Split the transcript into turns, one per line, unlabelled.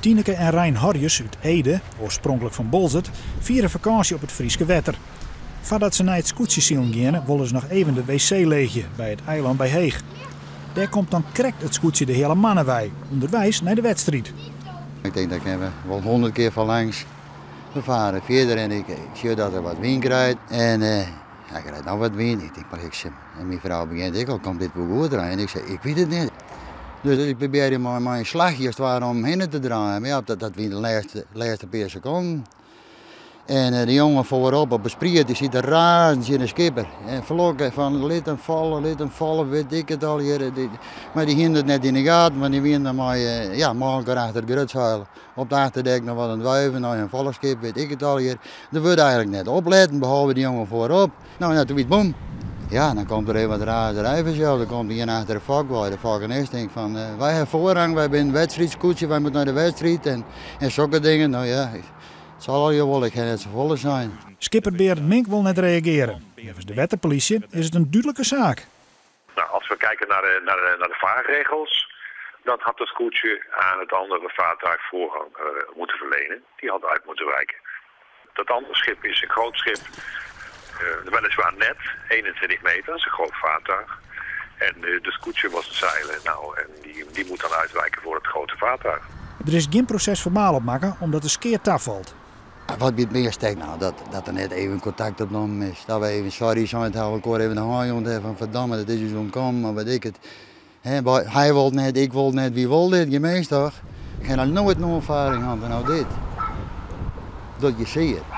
Tineke en Rein Horjus út Ede, oarspronklik fan Boalsert, fiere fakânsje op it Fryske wetter. Foardat se nei it skûtsjesilen geane, wolle se noch even de wc leegje by it eilân by Heech. Dêr komt dan krekt it skûtsje de Heale Manne wei, ûnderweis nei de wedstriid.
Ik tink dat kinne we wol 100 kear foar langs. We fare fierder en ik sjoch dat er wat wyn krijt. En hy krijt noch wat wyn. Ik tink, bliksem. En myn frou begjint ek al, komt dit wol goed Rein? Ik sei, ik wit it net. Dus ik probearje mei in slachje as it ware om him hinne te draaien. Mar ja, dat wie de lêste pear sekonden. En de jonge foarop op 'e spriet, dy siet te razen tsjin de skipper. En flokke fan lit him falle, lit him falle, wit ik it allegearre. Mar dy hienen it net yn de gaten, want dy wienen dan mei elkoar achter it grutseil op it achterdek noch wat oan it wuiven nei in folchskip, wit ik it allegearre. Der wurdt eigentlik net opletten, behalve dy jonge foarop. No ja, toen wie it boem. Ja, dan komt der even wat razerij fansels. Der komt ien achter de fok wei. De fokkenist tinkt fan, wy hawwe foarrang, wy binne in wedstriidskûtsje, wy moatte nei de wedstriid en sokke dingen. No ja, it sal allegear wol, ik ha net safolle sein.
Skipper Berend Mink wol net reagearje. Neffens de wetterpolysje is it in dúdlike saak.
Nou, als we kijken naar de vaarregels, dan had het skûtsje aan het andere vaartuig voorrang moeten verlenen. Die had uit moeten wijken. Dat andere schip is een groot schip, weliswaar net 21 meter, dat is een groot vaartuig. En de skûtsje was het zeilen, nou, en die moet dan uitwijken voor het grote vaartuig.
Der is gjin proses-ferbaal opmakke omdat de skea tafalt.
Wat my it meast stekt, nou, dat der net even kontakt opnommen is. Dat we even sorry sein hawwe, elkoar even de hân jûn hawwe fan ferdomme, dat is ús ûntkommen, of weet ik it. Hè, hy wol net, ik wol net, wie wol dit? Gjin mins toch? Ik ha noch noait in oanfaring hân fan no dit. Docht je sear.